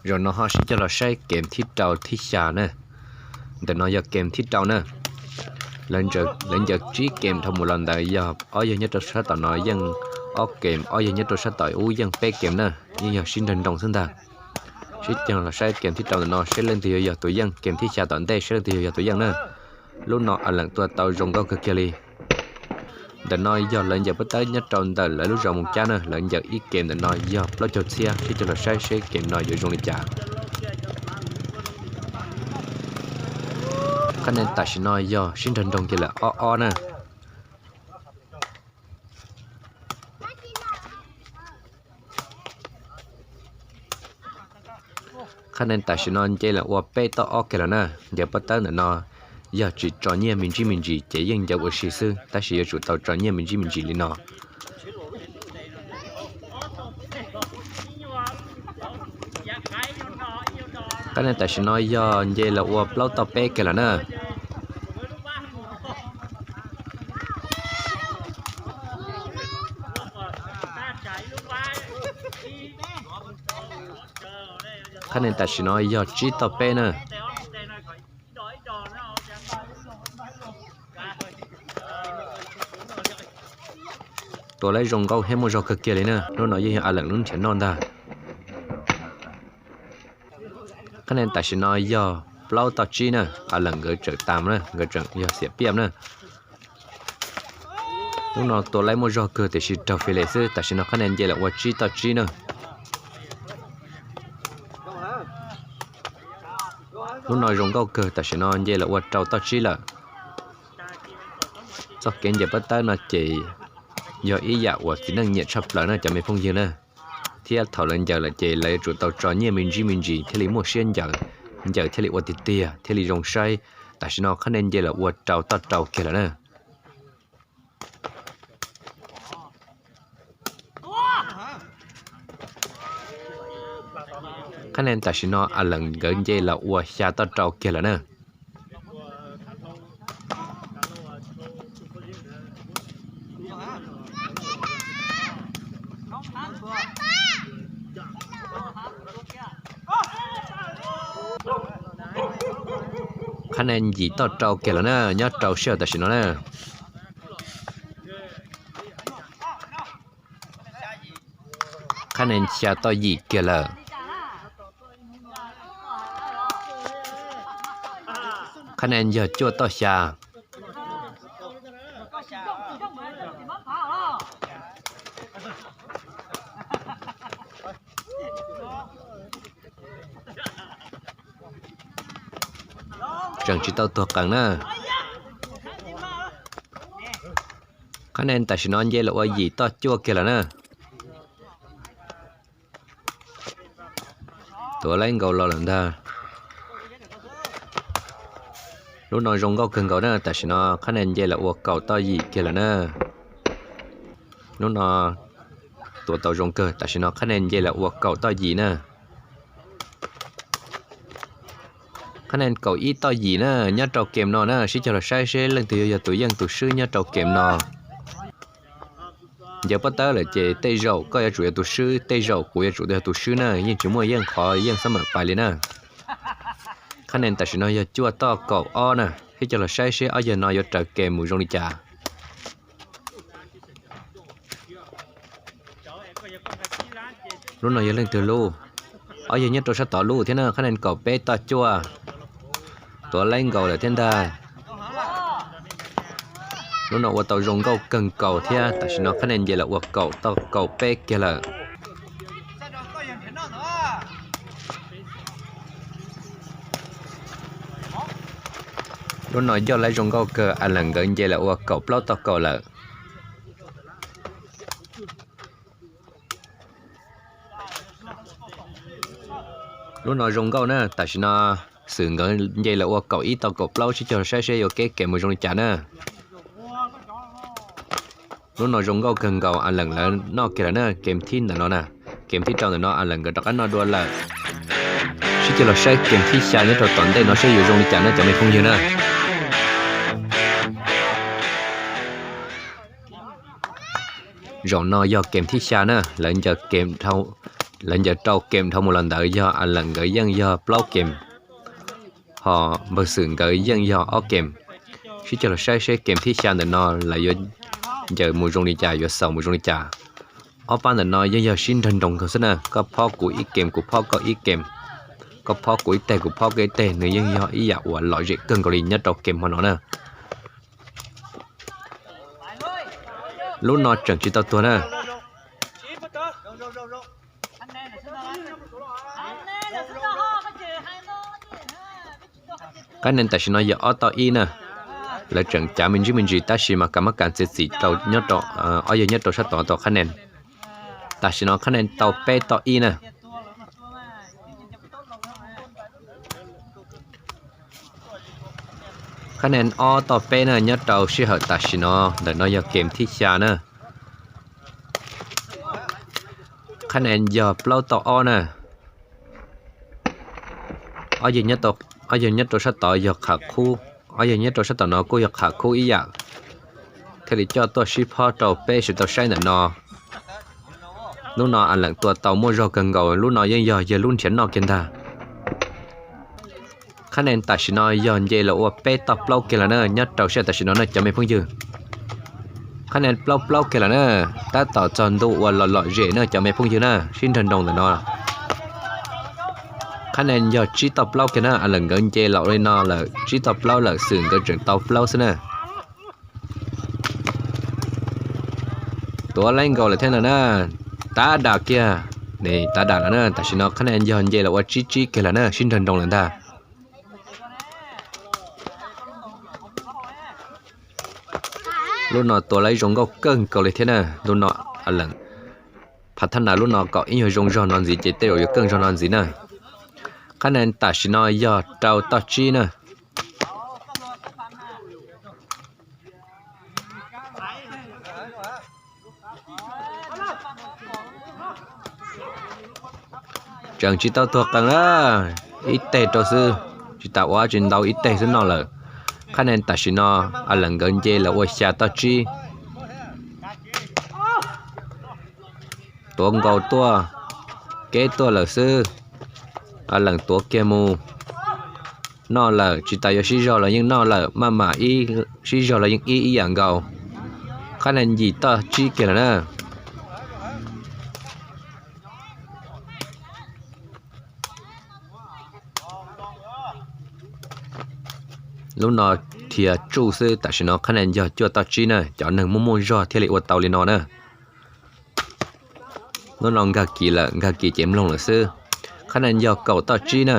Zaum no ho sib cog los saib kem thib rau thib xya na. Ntawm no yog kem thib rau na. Lawv ncaws tsib kem dhau mus los ntawd yog ob yawg nyob rau sab tom no yeej ob kem, ob yawg nyob rau sab tom ub yeej peb kem na. Yeej yog sib nrawg nroos xwb ntag. Sib cog los saib kem thib rau ntawm no saib leej twg yuav yog tus yeej, kem thib xya tom ntej saib leej twg yuav yog tus yeej na. Lub no A Leem tua tau zoo nkauj kawg kiag li. Ntawm no yog lawv ncaws pob tawb nyob rau ntawm lawv lub zos Moos Cab na, lawv ncaws ib kem ntawm no yog plaub caug txhiab, sib cog los saib seb kem no yuav zoo li cas. Qhab nen tam sim no yog sib nrawg nroos kiag lawm ob ob na. Qhab nen tam sim no nce lawm ua peb toj ob kiag lawm na. Ncaws pob tawb ntawm no yog tsis tso nyiaj me ntsis me ntsis ces yeej ncaws ua si xwb, tab sis yuav tsum tau tso nyiaj me ntsis me ntsis li no. Qhab nen tam sim no yog nce lawm ua plaub toj peb kiag lawm na. Qhab nen tam sim no yog tsib toj peb na. Tua laib zoo nkauj thiab muaj zog kawg kiag li na. Lub no yeej yog A Leem lub nrhiav noj ntag. Qhab nen tam sim no yog plaub toj tsib na, A Leem nkawd tseem tas na, nkawd tseem yog xiam piaj na. Lub no tua laib muaj zog kawg tiam sis raug fis les xwb. Tam sim no qhab nen nce lawm ua tsib toj tsib na. Lub no zoo nkauj kawg, tam sim no nce lawm ua rau toj tsib lawm. Txoj kev ncaws pob tawb no ces yog ib yam uas txiv neej nyiam tshaj plaws na cov me phooj ywg na. Thiab thaum lawv ncaws lawm ces lawv yuav tsum tau tso nyiaj me ntsis me ntsis thiaj li muaj siab ncaws, ncaws thiaj li ua tiag tiag thiaj li zoo saib. Tam sim no qhab nen nce lawm ua rau toj rau kiag lawm na. Qhab nen tam sim no A Leem nkawd nce lawm ua xya toj rau kiag lawm na. Qhab nen yim toj rau kiag lawm na, nyob rau sij hawm tam sim no na. Qhab nen xya toj yim kiag lawm. Qhab nen yog cuaj toj xya. Tseem tsis tau tuag qees na. Qhab nen tam sim no nce lawm ua yim toj cuaj kiag lawm na. Tuav laib nkaus los lawm ntag. Lub no zoo nkauj kawg nkaus na, tam sim no qhab nen nce lawm ua kaum toj yim kiag lawm na. Lub no tuav tau zoo kawg, tam sim no qhab nen nce lawm ua kaum toj yim na. Qhab nen kaum ib toj yim na, nyob rau kem no na, sib cog los saib seb leej twg yuav yog tus yeej tus swb nyob rau kem no. Ncaws pob tawb lawm ces tej zaum koj yuav tsum yog tus swb, tej zaum kuv yuav tsum yog tus swb na, yeej tsis muaj yeej qhov yeej xab mam pais li na. Qhab nen tam sim no yog cuaj toj kaum ob na, sib cog los saib seb ob yawg no yuav raws kem mus zoo li cas. Lub no yog leej twg lub? Ob yawg nyob rau sab tod lub thiab na, qhab nen kaum peb toj cuaj. Tuav laib nkaus lawm thiab ntag. Lub no ua tau zoo nkauj kawg nkaus thiab, tam sim no qhab nen nce lawm ua kaum toj kaum peb kiag lawm. Lub no yog laib zoo nkauj kawg, A Leem nkawd nce lawm ua kaum plaub toj kaum lawm. Lub no zoo nkauj na, tam sim no Xwm nkawd nce lawm ua kaum ib tau kaum plaub, sib cog saib seb yuav keb kem mus zoo li cas na. Lub no zoo nkauj kawg nkaus, A Leem lawv noj kiag lawm na, kem thib ntawm no na, kem thib rau ntawm no A Leem nkawd rov qab noj dua lawm. Sib cog los saib kem thib xya nyob rau tom ntej no seb yuav zoo li cas na cov me phooj ywg na. Zaum no yog kem thib xya na, lawv ncaws kem dhau Lawv ncaws rau kem dhau mus los ntawd yog A Leem nkawd yeej yog plaub kem, ho npawg Xwm nkawd yeej yog ob kem. Sib cog los saib seb kem thib xya ntawm no lawv yuav ncaws mus zoo li cas, yuav xaus mus zoo li cas. Ob pab ntawm no yeej yog sib nrag nroos kawg xwb na, koj phob kuv ib kem, kuv phob koj ib kem, koj phob kuv ib teg, kuv phob koj ib teg, nws yeej yog ib yam uas lom zem kawg nkaus li nyob rau kem hmo no na. Lub no tseem tsis tau tuag na. Qhab nees tam sim no yog ob tauj ib na. Lawv tseem cav me ntsis me ntsis tab sis mas Kav Mab Kas txiav txim rau nyob rau, ob yawg nyob rau sab tod tau qhab nees. Tam sim no qhab nees tau peb tauj ib na. Qhab nees ob tauj peb na, nyob rau sij hawm tam sim no, ntawm no yog kem thib xya na. Qhab nees yog plaub tauj ob na. Ob yawg nyob rau sab tod yog Qham Khub, ob yawg nyob rau sab tom no kuj yog Qham Khub ib yam, thiaj li coj tuaj sib phob rau peb sawv daws tau saib ntawm no. Lub no A Leem tua tau muaj zog kawg nkaus, lub no yeej yog yawg lub nrhiav noj kiag ntag. Qhab nees tam sim no yog nce los ua peb tauj plaub kiag lawm na, nyob rau sij hawm tam sim no na cov me phooj ywg. Qhab nees plaub plaub kiag lawm na, tab tom txog ntu uas lom lom zem na cov me phooj ywg na, sib nrag nroos ntawm no. Qhab nees yog tsib tauj plaub kiag na, A Leem nkawd nce los ua li no lawm, tsib tauj plaub lawm, Xwm nkawd tseem tau plaub xwb na. Tuav laib nkaus lawm thiab ntag na, tav dam kiag, tav dam lawm na, tam sim no qhab nees yog nce los ua tsib tsib kiag lawm na, sib nrag nroos lawm ntag. Lub no tuav laib zoo nkauj kawg nkaus li thiab na, lub no A Leem. Phav thab nas lub no kaum ib nyuag zoo zog no ntxiv ces tej zaum yuav keej zog no ntxiv na. Qhab nees tam sim no yog rau tauj tsib na. Tseem tsis tau tuag qees na, ib teg rau xwb, tsis tas ua tsis ntau ib teg xwb noj lawm. Qhab nees tam sim no A Leem nkawd nce los ua xya tauj tsib. Tuav nkaus tuaj, keb tuaj lawm xwb. A Leem tuav kiag mus. Noj lawm, tsis tas yuav sib zog los yeej noj lawm, maj mam ib sib zog los yeej ib ib yam nkaus. Qhab nees yim tauj tsib kiag lawm na. Lub no dhia tsuj xwb, tam sim no qhab nees yog cuaj tauj tsib na, cov neeg muaj muaj zog thiaj li ua tau li no na. Lub no nkag kis lawm, nkag kis ces mloog lawm xwb. Qhab nees yog kaum tauj tsib na.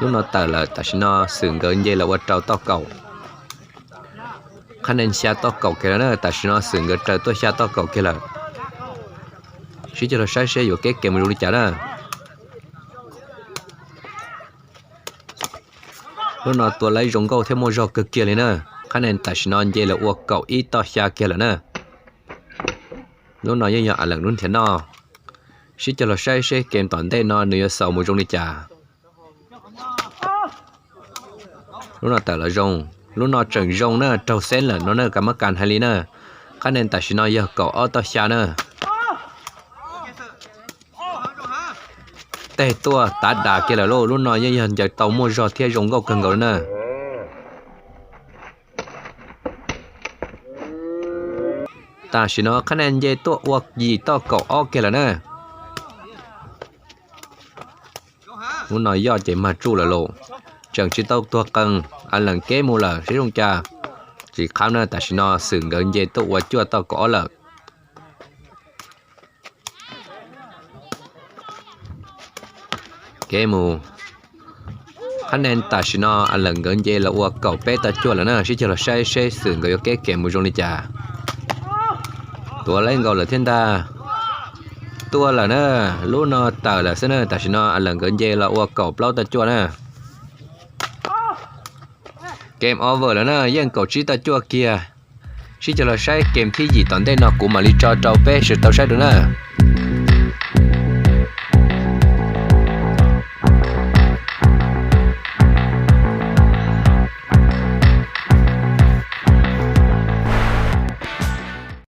Lub no tawm lawm, tam sim no Xwm nkawd nce los ua rau tauj kaum. Qhab nees xya tauj kaum kiag lawm na, tam sim no Xwm nkawd raws tuaj xya tauj kaum kiag lawm. Sib cog los saib seb yuav keb kev mus zoo li cas na. Lub no tuav laib zoo nkauj thiab muaj zog kawg kiag li na. Qhab nees tam sim no nce los ua kaum ib tauj xya kiag lawm na. Lub no yeej yog A Leem lub nrhiav noj. Sib cog los saib seb kev tom ntej no nws yuav xaus mus zoo li cas. Lub no tawm los zoo, lub no tseem zoo na, raug xeeb lawm no na, Kav Mab Kas hais li na. Qhab nees tam sim no yog kaum ob tauj xya na. Teg tuaj tav das kiag lawm lauj, lub no yeej yog ncaws tau muaj zog thiab zoo nkauj kawg nkaus li na. Tam sim no qhab nees nce tuaj ua yim tauj kaum ob kiag lawm na. Lub no yoj ces mag tsuj lawm lauj, tseem tsis tau tuag qees, A Leem keb mus lawm seb zoo cas. Tsis qhab na, tam sim no Xwm nkawd nce tuaj ua cuaj tauj kaum ob lawm. Keb mus. Qhab nees tam sim no A Leem nkawd nce los ua kaum peb tauj cuaj lawm na, sib cog los saib seb Xwm nkawd yuav keb kev mus zoo li cas. Tuav laib nkaus lawm thiab ntag. Tuaj lawm na, lub no tawm lawm xwb na, tam sim no A Leem nkawd nce los ua kaum plaub tauj cuaj na. Game over lawm na, yeej kaum tsib tauj cuaj kiag. Sib cog los saib game thib yim tom ntej no kuv mam li tso rau peb sawv tau saib dua na.